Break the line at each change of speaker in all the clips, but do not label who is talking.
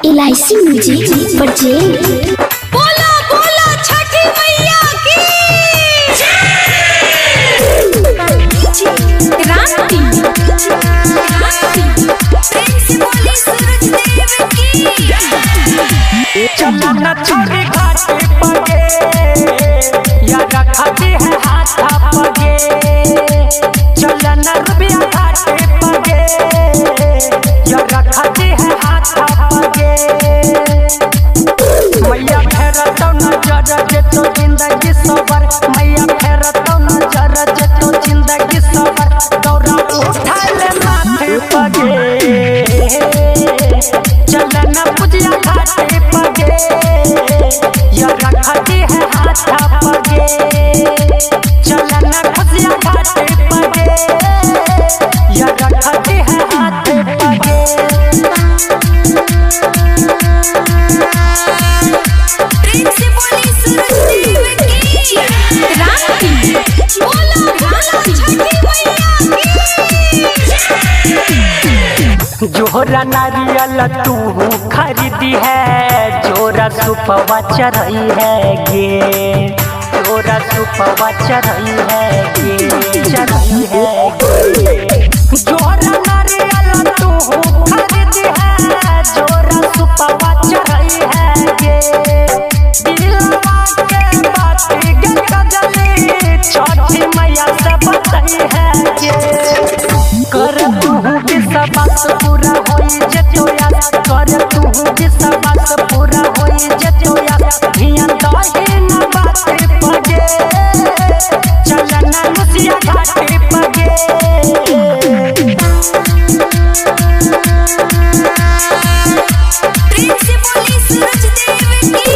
LIC music पर जे
बोला बोला छठी मैया की क्रांति क्रांति प्रेम से बोली सूरज देव की।
चला न छोरी घाट पगे या रखती है हाथ पगे। चला न रुबिया घाट पगे या रखती है हाथ पगे। मैया फेर तो नजर जे तो जिंदगी सबर। मैया फेर तो नजर जे तो जिंदगी सबर। दौरा उठा ले माथे पगे। चला न पुजिया घाट पगे या रखती है हाथ पगे। चला न खुशिया घाट पगे या रखती है हाथ पगे।
प्रेम से बोली सूरज देव की। क्रांति बोला बोला छठी मैया की।
जोहरा नारियल तू खरीदी है, जोरा सुपवा चढ़ई है गे। जोरा सुपवा चढ़ई है गे, चढ़ई है गे। जोरा नारियल तू खरीदी है, जोरा सुपवा चढ़ई है गे। दिलवा के बात गे कजली, छठी मैया से बताई है गे। कर तू विश्वास पूरा होई जतोया। कर तू विश्वास पूरा होई जतोया। धियान दही न बात पगे। चलन मुसिया घाट पगे।
प्रेम से बोली सूरज देव की।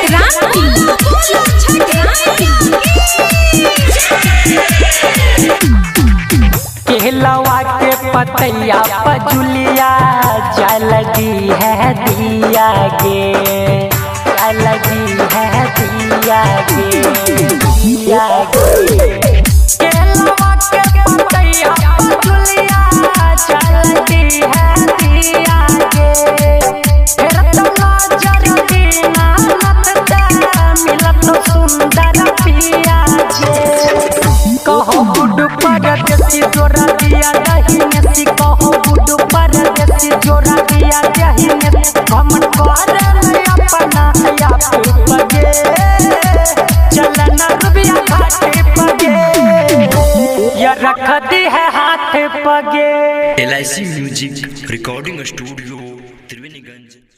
क्रांति बोला छठी मैया की।
केलवा के पतैया पजुलिया जलदी है दिया गे। जलदी है दिया गे, दिया गे। केलवा के पतैया पजुलिया जलदी है दिया गे। फिर तो नजर दीना नत ते मिलत सुंदर पिया जे। कहो गुडू परदेसी जोरा दिया दही नेसी। कहो गुडू परदेसी जोरा दिया दही नेसी। घमन कर ले अपना आप पगे। चलन रुबिया घाट पगे या रख दी है हाथ पगे।
LIC music recording studio Triveniganj.